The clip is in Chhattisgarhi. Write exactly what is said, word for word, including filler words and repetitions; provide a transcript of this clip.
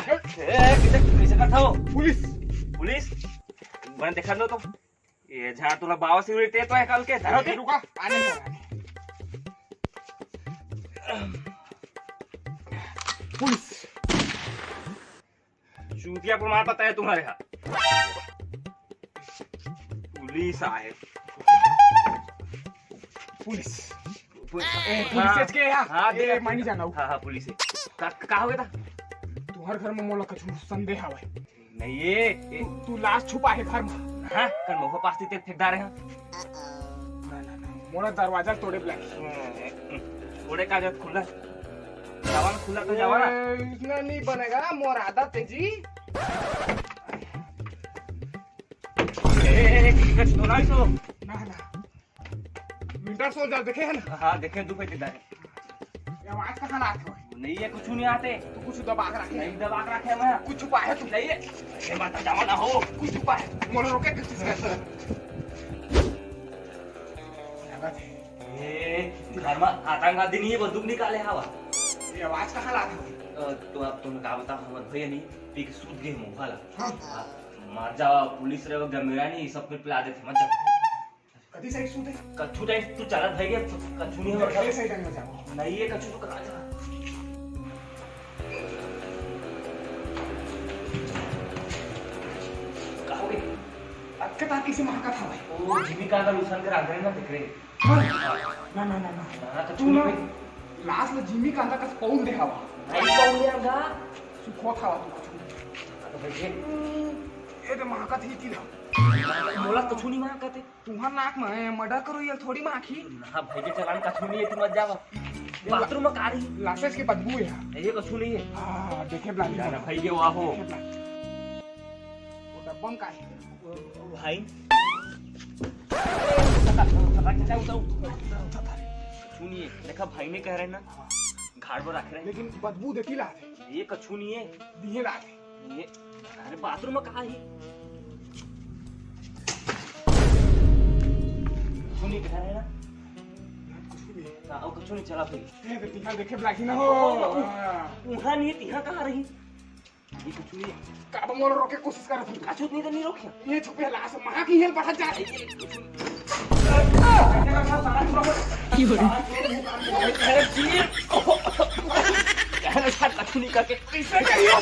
ए, कैसे, कैसे करता हो? पुलिस। पुलिस? बने देखा लो तो। ये झाड़ तोला बाबा सिगरेट तो है कल के, धरो दे। रुका, आने दो, आने। पुलिस। चूतिया प्रमाण पत्र है तुम्हारे यहाँ। पुलिस आए। पुलिस। पुलिस। ए, पुलिस हाँ, के यहाँ? हाँ, ए, दे। मैं नहीं जाना हूँ। हाँ, हाँ, पुलिस है। का, का हो गया था? तुम्हार घर में मोला कुछ संदेह हवय। नहीं ये, ये तू, तू लाश छुपा है घर में। हाँ, कल महुआ पास ते फेंक डारे हैं। ना, ना, ना, मोला दरवाजा तोड़े बुला। तोड़े का जरूरत खुला? जावा ना, खुला तो जावा ना। ए, इसमें नहीं बनेगा, मोर आदत है जी। ए, ए, ए, कुछ तो नहीं सो। ना, ना। विंटर सोल्जर देखे है ना? हाँ, देखे, दू पैसे डाले। ये आवाज कहाँ ला आथे? नहीं, ये कुछ नहीं आते। तू कुछ दबा के रखे। नहीं दबा के रखे मैं। कुछ छुपा है तू? नहीं, ये मत जावा ना हो। कुछ छुपा है। मोला रोके कोशिश कर। ए, घर में आतंकवादी नहीं है, बंदूक निकाले हवा। ये आवाज कहाँ ला आथे? अ, तो अब तुम का बताओ, हमर भैया नहीं, पी के सूत गए मुंह वाला। हाँ। मार जा, पुलिस रे, गमेरा नहीं, सब कुछ पिला देते, मत जा। कति सही सूते? कछु टाइम तू चलत भाई के, कछु नहीं हो। कति सही टाइम में जाओ। नहीं, ये कछु तो करा जा। कहोगे? अक्के ताकि से महका था भाई। ओ, जिमी का अगर उसन कर आगरे ना दिख रहे। हाँ। ना, ना, ना, ना। ना, ना, कछु तू ना, नहीं। लास्ट में जिमी का अंदर का पाउंड दे हवा। नहीं, पाउंड दे हवा। सुखो था तू कछु। तो भाई ये। ये तो महका थी, थी ना। मोला कछु नहीं महका थे। तुम्हार नाक में मर्डर करो, ये थोड़ी माखी। ना भाई के चलान कछु नहीं है, तू मत जावा। बाथरूम में का रही? लाशेस की बदबू है। ये कछु नहीं है। हाँ, देखे ब्लाली जाना भाई के वाहो। वो डब्बा में का है? भाई। उठा, उठा, उठा, उठा। कछु नहीं है। देखा भाई ने कह रहे ना, घाट पर रख रहे। लेकिन बदबू देखी ला। ये कछु नहीं है। दिए ला। ये, अरे बाथरूम में कहाँ है? कछु नहीं कह रहे ना? कुछ भी नहीं। हाँ, और कछु नहीं चला भाई। ये तो तिहा देखे ब्लाकी ना हो। ओ, ओ, हाँ। उहाँ नहीं है, तिहा कहाँ रही? ये कछु नहीं है। का बा मोला रोके कोशिश कर तू? कछु नहीं तो नहीं रोकिया। ये छुपे लाश माँ की हेल बढ़त जा। अरे जी। यार, ऐसा कछु नहीं करके कैसे करियो?